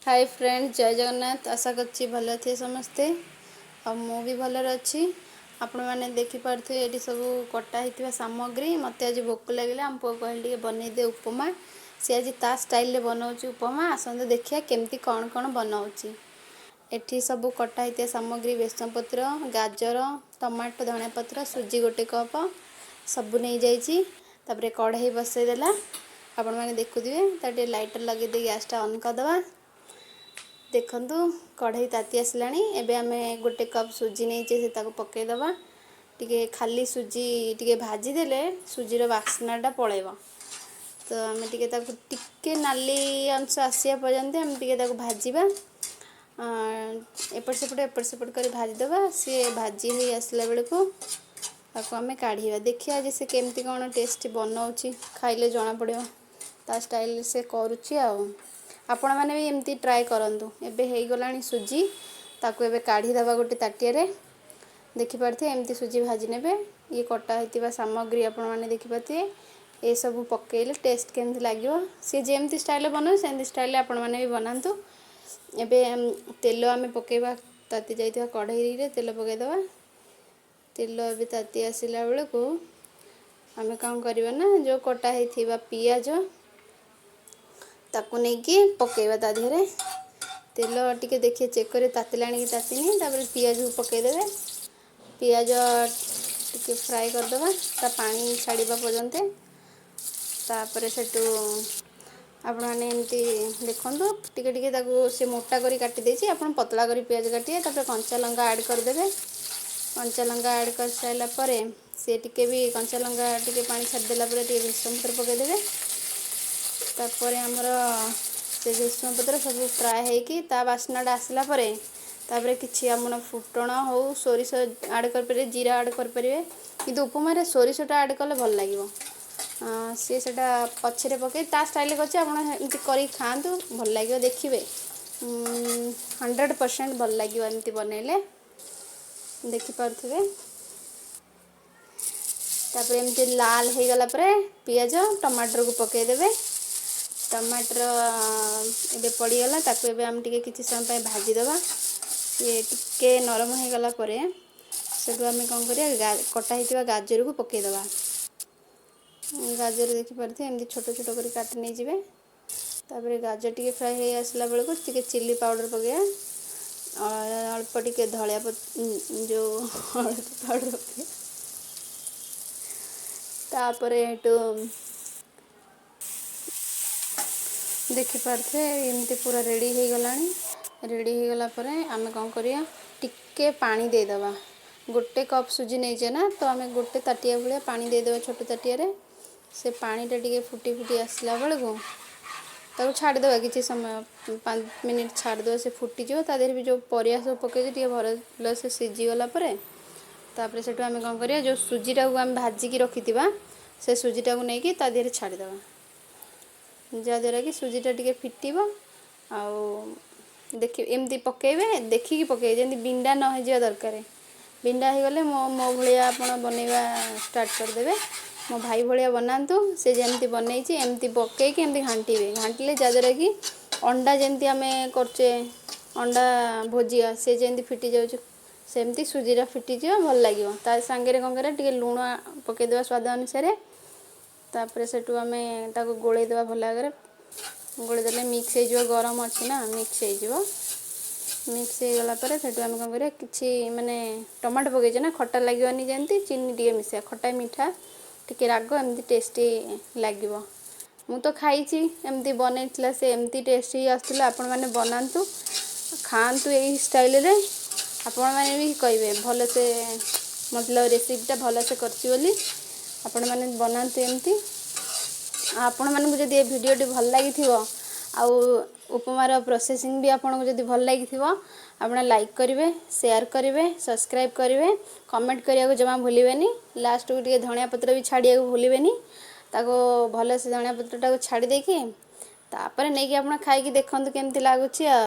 High friend, ଜୟ ଜଗନ୍ନାଥ। ଆଶା କରୁଛି ଭଲ ଥିବେ ସମସ୍ତେ ଆଉ ମୁଁ ବି ଭଲରେ ଅଛି। ଆପଣମାନେ ଦେଖିପାରୁଥିବେ, ଏଠି ସବୁ କଟା ହେଇଥିବା ସାମଗ୍ରୀ। ମୋତେ ଆଜି ଭୋକ ଲାଗିଲା, ଆମ ପୁଅ କହିଲେ ଟିକେ ବନେଇଦେ ଉପମା। ସେ ଆଜି ତା ଷ୍ଟାଇଲରେ ବନାଉଛି ଉପମା। ଆସନ୍ତୁ ଦେଖିବା କେମିତି କ'ଣ କ'ଣ ବନାଉଛି। ଏଠି ସବୁ କଟା ହେଇଥିବା ସାମଗ୍ରୀ: ବେସନ ପତ୍ର, ଗାଜର, ଟମାଟୋ, ଧଣିଆ ପତ୍ର, ସୁଜି ଗୋଟେ କପ୍ ସବୁ ନେଇଯାଇଛି। ତାପରେ କଢ଼େଇ ବସେଇଦେଲା, ଆପଣମାନେ ଦେଖୁଥିବେ। ତା ଟିକେ ଲାଇଟର୍ ଲଗେଇ ଦେଇ ଗ୍ୟାସ୍ଟା ଅନ୍ କରିଦେବା। ଦେଖନ୍ତୁ, କଢ଼େଇ ତାତି ଆସିଲାଣି। ଏବେ ଆମେ ଗୋଟେ କପ୍ ସୁଜି ନେଇଛେ, ସେ ତାକୁ ପକାଇଦେବା। ଟିକେ ଖାଲି ସୁଜି ଟିକେ ଭାଜିଦେଲେ ସୁଜିର ବାସ୍ନାଟା ପଳେଇବ। ତ ଆମେ ଟିକେ ତାକୁ ଟିକେ ନାଲି ଅଂଶ ଆସିବା ପର୍ଯ୍ୟନ୍ତ ଆମେ ଟିକେ ତାକୁ ଭାଜିବା। ଏପଟ ସେପଟ ଏପଟ ସେପଟ କରି ଭାଜିଦେବା। ସିଏ ଭାଜି ହେଇ ଆସିଲା ବେଳକୁ ତାକୁ ଆମେ କାଢ଼ିବା। ଦେଖିବା ଯେ ସେ କେମିତି କ'ଣ ଟେଷ୍ଟ ବନାଉଛି, ଖାଇଲେ ଜଣାପଡ଼ିବ। ତା ଷ୍ଟାଇଲରେ ସେ କରୁଛି ଆଉ ଆପଣମାନେ ବି ଏମିତି ଟ୍ରାଏ କରନ୍ତୁ। ଏବେ ହେଇଗଲାଣି ସୁଜି, ତାକୁ ଏବେ କାଢ଼ିଦେବା ଗୋଟେ ତାଟିଆରେ। ଦେଖିପାରୁଥିବେ, ଏମିତି ସୁଜି ଭାଜି ନେବେ। ଇଏ କଟା ହେଇଥିବା ସାମଗ୍ରୀ ଆପଣମାନେ ଦେଖିପାରୁଥିବେ। ଏସବୁ ପକାଇଲେ ଟେଷ୍ଟ କେମିତି ଲାଗିବ, ସିଏ ଯେମିତି ଷ୍ଟାଇଲରେ ବନାଉଛି ସେମିତି ଷ୍ଟାଇଲରେ ଆପଣମାନେ ବି ବନାନ୍ତୁ। ଏବେ ତେଲ ଆମେ ପକାଇବା। ତାତି ଯାଇଥିବା କଢ଼େଇରେ ତେଲ ପକାଇଦେବା। ତେଲ ଏବେ ତାତି ଆସିଲା ବେଳକୁ ଆମେ କ'ଣ କରିବା ନା, ଯେଉଁ କଟା ହେଇଥିବା ପିଆଜ ତାକୁ ନେଇକି ପକାଇବା ତା ଦେହରେ। ତେଲ ଟିକେ ଦେଖିବେ, ଚେକ୍ କରି ତାତିଲାଣି କି ତାତିନି। ତାପରେ ପିଆଜକୁ ପକାଇଦେବେ। ପିଆଜ ଟିକେ ଫ୍ରାଏ କରିଦେବା ତା ପାଣି ଛାଡ଼ିବା ପର୍ଯ୍ୟନ୍ତ। ତାପରେ ସେଠୁ ଆପଣମାନେ ଏମିତି ଦେଖନ୍ତୁ, ଟିକେ ଟିକେ ତାକୁ ସେ ମୋଟା କରି କାଟି ଦେଇଛି, ଆପଣ ପତଳା କରି ପିଆଜ କାଟିବେ। ତାପରେ କଞ୍ଚା ଲଙ୍କା ଆଡ଼୍ କରିଦେବେ। କଞ୍ଚା ଲଙ୍କା ଆଡ଼୍ କରିସାରିଲା ପରେ ସେ ଟିକେ ବି କଞ୍ଚା ଲଙ୍କା ଟିକେ ପାଣି ଛାଡ଼ିଦେଲା ପରେ ଟିକେ ଭେସୁଙ୍ଗା ପତ୍ର ପକାଇଦେବେ। ତାପରେ ଆମର ସେ ଭେସୁଙ୍ଗା ପତ୍ର ସବୁ ଫ୍ରାଏ ହେଇକି ତା ବାସ୍ନାଟା ଆସିଲା ପରେ ତାପରେ କିଛି ଆପଣ ଫୁଟଣ ହଉ, ସୋରିଷ ଆଡ଼୍ କରିପାରିବେ, ଜିରା ଆଡ଼୍ କରିପାରିବେ। କିନ୍ତୁ ଉପମାରେ ସୋରିଷଟା ଆଡ଼୍ କଲେ ଭଲ ଲାଗିବ। ସିଏ ସେଇଟା ପଛରେ ପକାଇ ତା ଷ୍ଟାଇଲ୍ରେ କରିଛି। ଆପଣ ଏମିତି କରିକି ଖାଆନ୍ତୁ, ଭଲ ଲାଗିବ। ଦେଖିବେ, 100% ଭଲ ଲାଗିବ ଏମିତି ବନେଇଲେ। ଦେଖିପାରୁଥିବେ। ତାପରେ ଏମିତି ଲାଲ ହେଇଗଲା ପରେ ପିଆଜ ଟମାଟରକୁ ପକାଇଦେବେ। ଟମାଟର ଏବେ ପଡ଼ିଗଲା। ତାକୁ ଏବେ ଆମେ ଟିକେ କିଛି ସମୟ ପାଇଁ ଭାଜିଦେବା। ସିଏ ଟିକେ ନରମ ହେଇଗଲା ପରେ ସେଠୁ ଆମେ କ'ଣ କରିବା, କଟା ହେଇଥିବା ଗାଜରକୁ ପକାଇଦେବା। ଗାଜର ଦେଖିପାରୁଥିବେ, ଏମିତି ଛୋଟ ଛୋଟ କରି କାଟି ନେଇଯିବେ। ତାପରେ ଗାଜର ଟିକେ ଫ୍ରାଏ ହେଇ ଆସିଲା ବେଳକୁ ଟିକେ ଚିଲି ପାଉଡ଼ର ପକାଇବା, ଅଳ୍ପ ଟିକେ ଧଳିଆ ଯେଉଁ ହଳଦୀ ପାଉଡ଼ର ପକାଇବା। ତାପରେ ଏଠୁ ଦେଖିପାରୁଥିବେ, ଏମିତି ପୁରା ରେଡ଼ି ହେଇଗଲାଣି। ରେଡ଼ି ହେଇଗଲା ପରେ ଆମେ କ'ଣ କରିବା, ଟିକେ ପାଣି ଦେଇଦେବା। ଗୋଟେ କପ୍ ସୁଜି ନେଇଛେ ନା, ତ ଆମେ ଗୋଟେ ତାଟିଆ ଭଳିଆ ପାଣି ଦେଇଦେବା, ଛୋଟ ତାଟିଆରେ। ସେ ପାଣିଟା ଟିକେ ଫୁଟି ଫୁଟି ଆସିଲା ବେଳକୁ ତାକୁ ଛାଡ଼ିଦେବା କିଛି ସମୟ, 5 ମିନିଟ୍ ଛାଡ଼ିଦେବା, ସେ ଫୁଟିଯିବ। ତା ଦେହରେ ବି ଯେଉଁ ପରିବା ସବୁ ପକେଇଛି ଟିକେ ଭଲସେ ସିଝିଗଲା ପରେ ତାପରେ ସେଠୁ ଆମେ କ'ଣ କରିବା, ଯେଉଁ ସୁଜିଟାକୁ ଆମେ ଭାଜିକି ରଖିଥିବା, ସେ ସୁଜିଟାକୁ ନେଇକି ତା ଦେହରେ ଛାଡ଼ିଦେବା, ଯାହାଦ୍ୱାରା କି ସୁଜିଟା ଟିକେ ଫିଟିବ। ଆଉ ଦେଖି ଏମିତି ପକାଇବେ, ଦେଖିକି ପକାଇବେ, ଯେମିତି ବିଣ୍ଡା ନ ହେଇଯିବା ଦରକାର। ବିଣ୍ଡା ହେଇଗଲେ ମୋ ମୋ ଭଳିଆ ଆପଣ ବନେଇବା ଷ୍ଟାର୍ଟ କରିଦେବେ। ମୋ ଭାଇ ଭଳିଆ ବନାନ୍ତୁ। ସେ ଯେମିତି ବନେଇଛି, ଏମିତି ପକେଇକି ଏମିତି ଘାଣ୍ଟିବେ। ଘାଣ୍ଟିଲେ ଯାହାଦ୍ୱାରା କି ଅଣ୍ଡା ଯେମିତି ଆମେ କରୁଛେ, ଅଣ୍ଡା ଭୁଜିଆ, ସେ ଯେମିତି ଫିଟି ଯାଉଛି, ସେମିତି ସୁଜିଟା ଫିଟିଯିବ, ଭଲ ଲାଗିବ। ତା ସାଙ୍ଗରେ କ'ଣ କରିବା, ଟିକେ ଲୁଣ ପକାଇଦେବା ସ୍ୱାଦ ଅନୁସାରେ। ତାପରେ ସେଠୁ ଆମେ ତାକୁ ଗୋଳେଇ ଦେବା। ଭଲ ଭାବରେ ଗୋଳେଇ ଦେଲେ ମିକ୍ସ ହେଇଯିବ। ଗରମ ଅଛି ନା, ମିକ୍ସ ହେଇଯିବ। ମିକ୍ସ ହେଇଗଲା ପରେ ସେଠୁ ଆମେ କ'ଣ କରିବା, କିଛି ମାନେ ଟମାଟୋ ପକେଇଛେ ନା, ଖଟା ଲାଗିବନି ଯେମିତି, ଚିନି ଟିକେ ମିଶାଇବା। ଖଟା, ମିଠା, ଟିକେ ରାଗ, ଏମିତି ଟେଷ୍ଟି ଲାଗିବ। ମୁଁ ତ ଖାଇଛି, ଏମିତି ବନେଇଥିଲା ସେ, ଏମିତି ଟେଷ୍ଟି ଆସୁଥିଲା। ଆପଣମାନେ ବନାନ୍ତୁ, ଖାଆନ୍ତୁ ଏଇ ଷ୍ଟାଇଲରେ। ଆପଣମାନେ ବି କହିବେ ଭଲସେ, ମତଲବ ରେସିପିଟା ଭଲସେ କରିଛି ବୋଲି। ଆପଣମାନେ ବନାନ୍ତୁ ଏମିତି। ଆପଣମାନଙ୍କୁ ଯଦି ଏ ଭିଡ଼ିଓଟି ଭଲ ଲାଗିଥିବ ଆଉ ଉପମାର ପ୍ରୋସେସିଂ ବି ଆପଣଙ୍କୁ ଯଦି ଭଲ ଲାଗିଥିବ, ଆପଣ ଲାଇକ୍ କରିବେ, ସେୟାର କରିବେ, ସବସ୍କ୍ରାଇବ୍ କରିବେ, କମେଣ୍ଟ କରିବାକୁ ଜମା ଭୁଲିବେନି। ଲାଷ୍ଟକୁ ଟିକେ ଧଣିଆ ପତ୍ର ବି ଛାଡ଼ିବାକୁ ଭୁଲିବେନି। ତାକୁ ଭଲସେ ଧଣିଆ ପତ୍ରଟାକୁ ଛାଡ଼ି ଦେଇକି ତାପରେ ନେଇକି ଆପଣ ଖାଇକି ଦେଖନ୍ତୁ କେମିତି ଲାଗୁଛି ଆଉ।